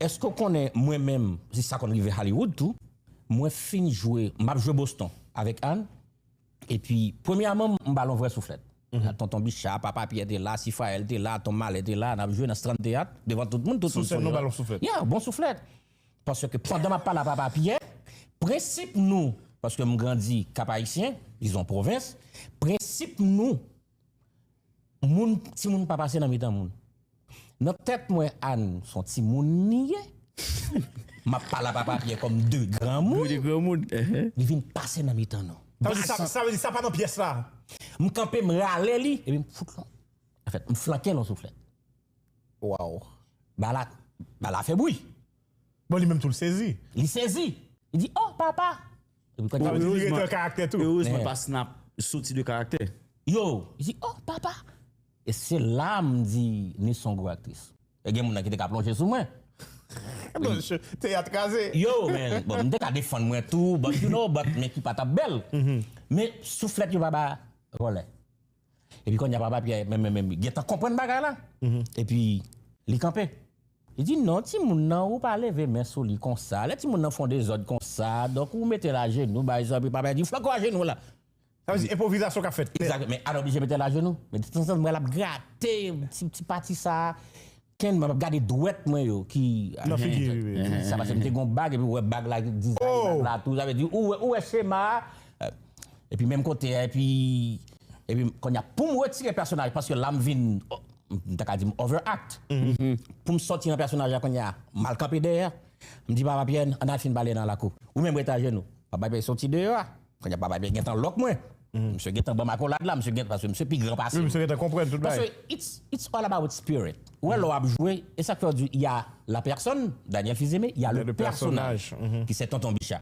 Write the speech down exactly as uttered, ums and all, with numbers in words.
Èske w konnen mwen menm, se sa konn rive Hollywood tou, mwen fin jwe, m ap jwe Boston avèk Ann, epi premyèman m ba l yon vrè souflèt. Tonton Bicha, Papa Pyè te la, Sifrayèl te la, Ton Malè te la, n ap jwe nan Strand Teyat, devan tout moun, tout moun sonje. Sou sèn nou ba l yon souflèt. Yeah, bon souflèt. Paske pandan m ap pale a Papa Pyè, prensip nou, paske m grandi Kap Ayisyen, dizon pwovens, prensip nou, moun, timoun pa pase nan mitan moun. Nan tèt mwen, Ann se yon timoun li ye. M ap pale a Papa Pyè kòm de granmoun. De granmoun. Li vin pase nan mitan nou. Sa vle di sa, sa vle di sa pa nan pyès la. M kanpe, m rale li, epi m fout l yon, anfèt, m flanke l yon souflèt. Waw. Bala, bala fè bri. Bon, li menm tou l sezi. Li sezi. Li di, "Oh, papa!" Epi kònè, sa vle di li rete an karaktè tou. Erezman, pas n ap soti de karaktè. Yo, li di, "Oh, papa!" E se la m di, Nison gwo aktris. E gen moun nan ki te ka plonje sou mwen. Teyat kraze. Yo, men, bon, m te ka defann mwen tou, but you know, but men ki pa t ap bèl. Men souflèt yo pa ba vòlè. Epi kònè a Papa Pyè, men, men, men, gentan konprann bagay la. Epi, li kanpe. Li di, "Non, timoun nan, ou pa leve men sou li konsa. Lè timoun nan fè yon dezòd konsa, donk ou mete l ajenou, bay sa, epi Papa Pyè di, 'Flanke w ajenou la.'" Sa vle di enpwovizasyon k ap fèt. Egzakteman, men Ann oblije mete l ajenou. Men tanzantan, mwen l ap grate ti, ti pati sa. Ken, mwen ap gade dwèt mwen yo ki nan figi. Sa, paske m te gon bag, epi ou wè bag la, dizay bag la, tou. Sa vle di, ou wè, ou wè chema a. Epi menm kote a, epi, epi kònè a, pou m retire pèsonaj, paske la m vin, m ta ka di m overact. Pou m sòti nan pèsonaj la, kònè a, m al kanpe dèyè. M di, "Papa Pyè, ann al fin pale nan lakou. Ou menm rete ajenou." Papa Pyè soti deyò a. Kònè a Papa Pyè gentan lòk mwen. Misye gentan ban m akolad la, misye gentan, paske misye pi gran pase m. Wi, misye gentan konprann tout bagay. Paske it's, it's all about spirit. Ou wè, lè w ap jwe, e sa k fè yo di, il y a la personne, Daniel Fils-Aimé, il y a le personnage, ki se Tonton Bicha.